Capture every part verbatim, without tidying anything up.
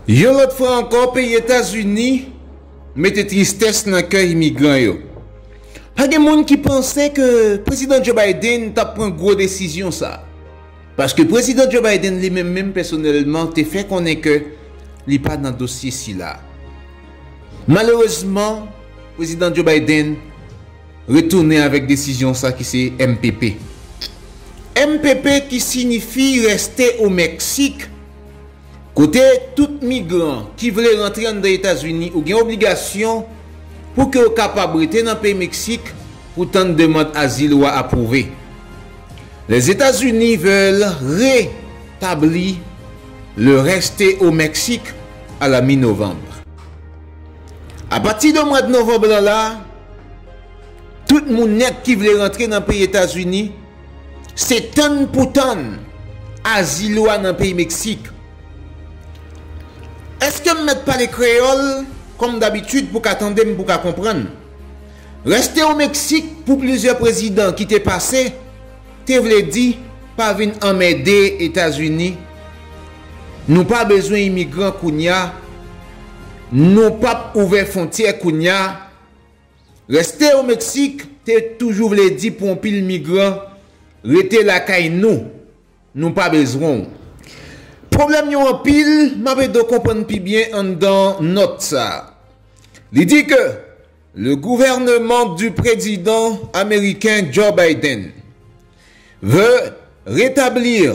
Yon lòt fwa ankò, peyi Etazini mete tristès nan kè imigran yo. Pa gen moun ki panse ke Prezidan Joe Biden t ap pran gwo desizyon sa a. Paske Prezidan Joe Biden li menm menm pèsonèlman te fè konnen ke li pa nan dosye sila. Malerezman, Prezidan Joe Biden retounen avèk desizyon sa ki se M P P. M P P ki siyifi reste o Meksik, kote tout migran ki vle rantre anndan Etazini ou gen obligasyon pou ke w kapab rete nan peyi Meksik pou tann demann azil ou a apwouve. Les États-Unis veulent rétablir le reste au Mexique à la mi-novembre. Apati de mwa de novanm lan la, tout moun nèt ki vle rantre nan peyi Etazini, se tann pou tann azil ou a nan peyi Meksik. Èske m mèt pale kreyòl kòm dabitid pou ka tande m, pou ka konprann? Reste o Meksik pou plizyè prezidan ki te pase, te vle di pa vin anmède Etazini. Nou pa bezwen imigran kounya. Nou p ap ouvè fwontyè kounya. Reste o Meksik te toujou vle di pou anpil migran rete lakay nou. Nou pa bezwen w. Pwoblèm yo anpil, m ap ede w konprann pi byen anndan nòt sa a. Li di ke le gouvernement du président américain Joe Biden veut rétablir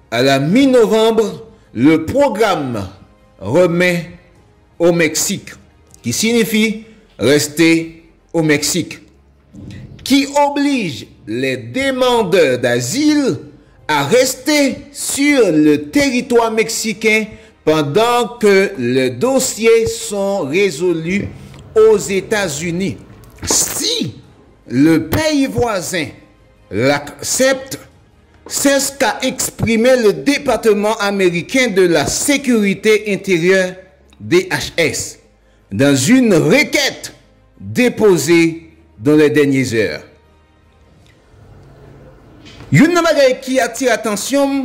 à la mi-novembre le programme Remain au Mexique, ki siyifi reste o Meksik, qui oblige les demandeurs d'asile à rester sur le territoire mexicain pendant que leurs dossiers sont résolus aux États-Unis. Si le pays voisin l'accepte, c'est ce qu'a exprimé le département américain de la sécurité intérieure, D H S, dans une requête déposée dans les dernières heures. Youn nan bagay ki atire atansyon m,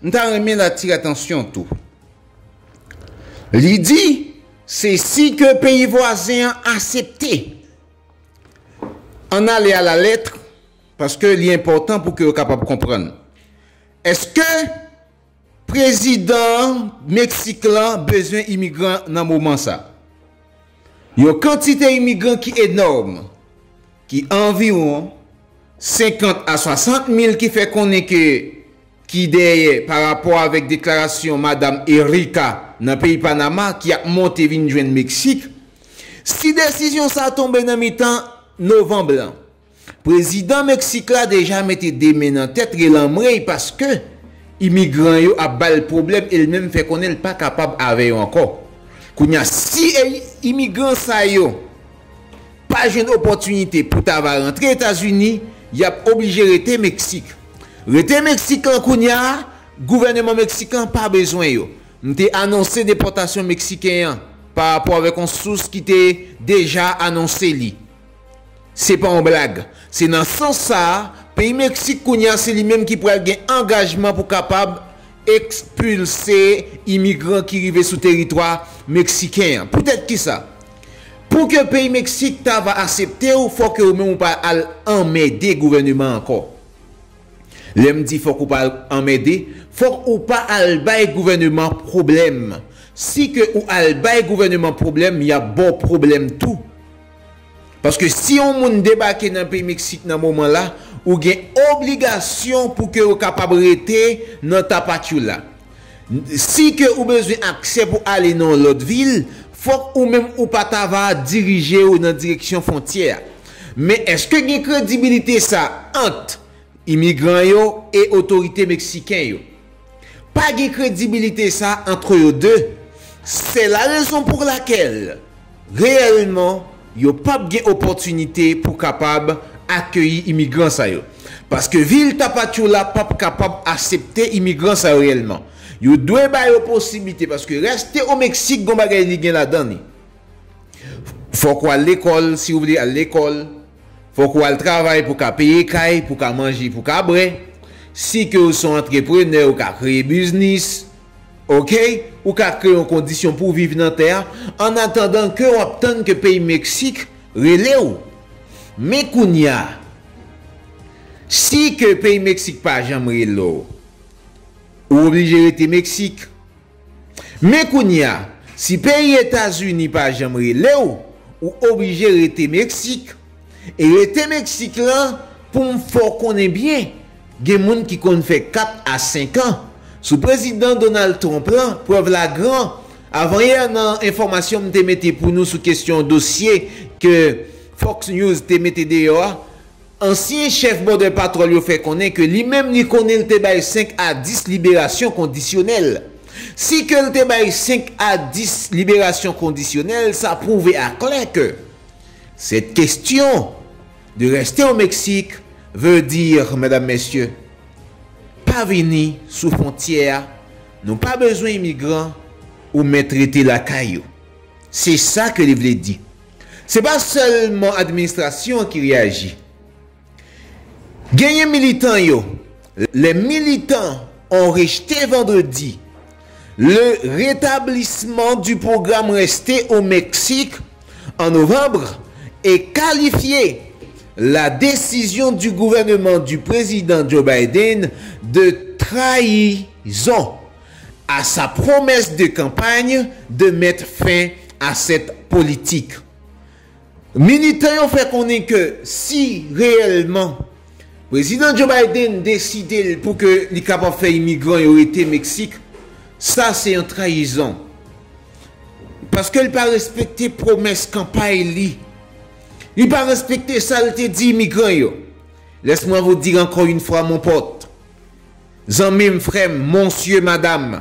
m ta renmen l atire atansyon tou. Li di, se si ke peyi vwazen an aksepte. Ann ale a la lèt, paske li enpòtan pou ke yo kapab konprann. Èske prezidan Meksik lan bezwen imigran nan moman sa? Yon kantite imigran ki enòm, ki anviwon senkant a swasant mil, ki fè konnen ke ki dèyè pa rapò avèk deklarasyon Madam Erika nan peyi Panama ki ap monte vin jwenn Meksik. Si desizyon sa tonbe nan mitan novanm lan, prezidan Meksik la deja mete de men nan tèt relanmwey paske imigran yo ap ba l pwoblèm e l menm fè konnen l pa kapab avè yo ankò. Kounye a, si e, imigran sa yo pa jwenn opòtinite pou ta va rantre Etazini, y ap oblije rete Meksik. Rete Meksik lan kounye a, gouvèneman Meksik lan pa bezwen yo. M te anonse depòtasyon meksiken an pa rapò avèk yon sous ki te deja anonse li. Se pa yon blag. Se nan sans sa a, peyi Meksik kounye a se li menm ki pral gen angajman pou kapab ekspilse imigran ki rive sou teritwa meksiken an. Poutèt kisa? Pou ke peyi Meksik ta va aksepte w, fò ke ou menm ou pa al anmède gouvèneman ankò. Lè m di fòk ou pa al anmède, fòk ou pa al bay gouvèneman pwoblèm. Si ke ou al bay gouvèneman pwoblèm, y ap ba w pwoblèm tou. Paske si yon moun debake nan peyi Meksik nan moman la, ou gen obligasyon pou ke ou kapab rete nan Tapachula. Si ke ou bezwen aksè pou ale nan yon lòt vil, fòk ou menm ou pa ta va dirije w nan direksyon fwontyè a. Men èske gen kredibilite sa ant imigran yo e otorite meksiken yo? Pa gen kredibilite sa ant yo de. Se la rezon pou lakèl reyèlman yo p ap gen opòtinite pou kapab akeyi imigran sa yo. Paske vil Tapachula p ap kapab aksepte imigran sa yo reyèlman. Yo dwe ba yo posiblite, paske reste o Meksik gon bagay li gen ladan li. Fòk ou al lekòl, si ou vle al lekòl. Fòk ou al travay pou ka peye kay, pou ka manje, pou ka bwè. Si ke ou se yon antreprenè, ou ka kreye biznis. Ok? Ou ka kreye yon kondisyon pou w viv nan tè a, an atandan ke w ap tann ke peyi Meksik rele w. Men kounye a, si ke peyi Meksik pa janm rele w, ou oblije rete Meksik. Men kounye a, si peyi Etazini pa janm rele w, ou oblije rete Meksik. E rete Meksik lan, pou m fè w konnen byen, gen moun ki konn fè kat a senk an. Sou prezidan Donald Trump lan, prèv la gran. Avanyè, nan enfòmasyon m te mete pou nou sou kesyon dosye ke Fox News te mete deyò a, ansyen chèf Border Patrol yo fè konnen ke li menm li konnen l te bay senk a dis liberasyon kondisyonèl. Si ke l te bay senk a dis liberasyon kondisyonèl, sa pwouve aklè ke cette question de rester au Mexique veut dire, medam, mesye, pa vini sou fwontyè a, nou pa bezwen imigran, ou mèt rete lakay ou. Se sa ke li vle di. Se pa sèlman administrasyon an ki reyaji. Genyen militan yo. Les militants ont rejeté vendredi le rétablissement du programme Rester au Mexique en novembre et qualifié la décision du gouvernement du président Joe Biden de trahison à sa promesse de campagne de mettre fin à cette politique. Militan yo fè konnen ke si reyèlman prezidan Joe Biden deside l pou ke li kapab fè imigran yo rete Meksik, sa se yon trayizon. Paske l pa respekte pwomès kanpay li. Li pa respekte sa l te di imigran yo. Laisse-moi vous dire encore une fois, mon pote, zanmi m, frè m, monsye, madanm,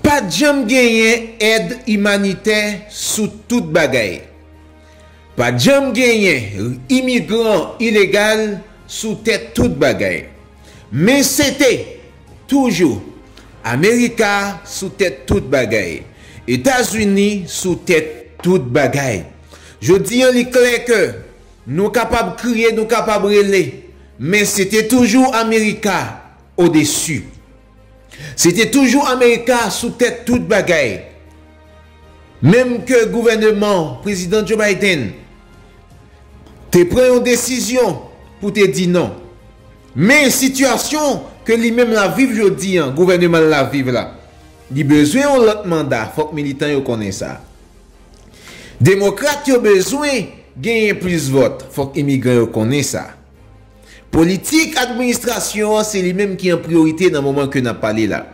pa t janm genyen èd imanitè sou tout bagay. Pa t janm genyen imigran ilegal sou tèt tout bagay. Men se te toujou Amerika sou tèt tout bagay, Etazini sou tèt tout bagay. Jodi an, li klè ke nou kapab kriye, nou kapab rele, men se te toujou Amerika odesi. Se te toujou Amerika sou tèt tout bagay. Menm ke gouvèneman prezidan Joe Biden te pran yon desizyon pou te di non. Men sitiyasyon ke li menm l ap viv jodi an, gouvèneman l ap viv la, li bezwen yon lòt manda, fòk militan yo konnen sa. Demokrat yo bezwen genyen plis vòt, fòk imigran yo konnen sa. Politik administrasyon an se li menm ki an priyorite nan moman ke n ap pale la.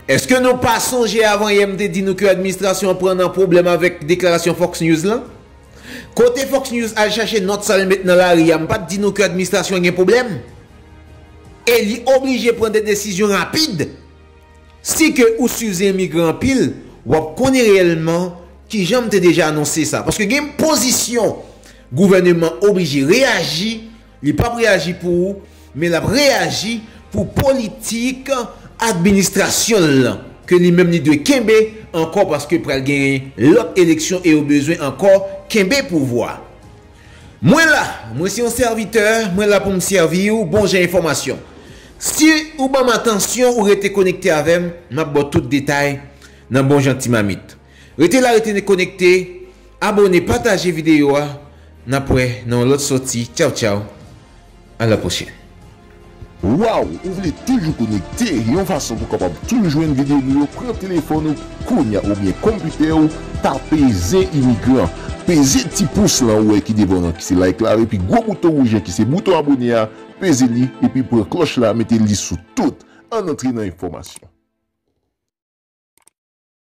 Èske nou pa sonje avanyè m te di nou ke administrasyon an pran nan pwoblèm avèk deklarasyon Fox News lan? Kote Fox News al chache nòt sa l met nan lari a, m pa t di nou ke administrasyon an gen pwoblèm? E li oblije pran de desizyon rapid. Si ke ou swiv imigran anpil, w ap konnen reyèlman kijan m te deja anonse sa. Paske gen pozisyon gouvèneman oblije reyaji, li p ap reyaji pou ou, men l ap reyaji pou politik administrasyon l lan, ke li menm li dwe kenbe ankò paske pral gen lòt eleksyon e yo bezwen ankò kenbe pouvwa. Mwen la, mwen se yon sèvitè, mwen la pou m sèvi w bon jan enfòmasyon. Si ou ban m atansyon, ou rete konekte avè m, m ap ba w tout detay nan bon jan ti mamit. Rete la, rete konekte, abòne, pataje videyo a, n ap wè nan yon lòt sòti. Tchaw, tchaw, a la pwochèn. Waw, ou vle toujou konekte? Yon fason pou w kapab toujou jwenn videyo nou yo, pran telefòn ou kounye a oubyen konpitè w, tape Zen Imigran. Peze ti pous lan ou wè ki devan w lan ki se like la, epi gwo bouton wouj lan ki se bouton abòne a, peze li, epi pran klòch la, mete li sou tout. Ann antre nan enfòmasyon.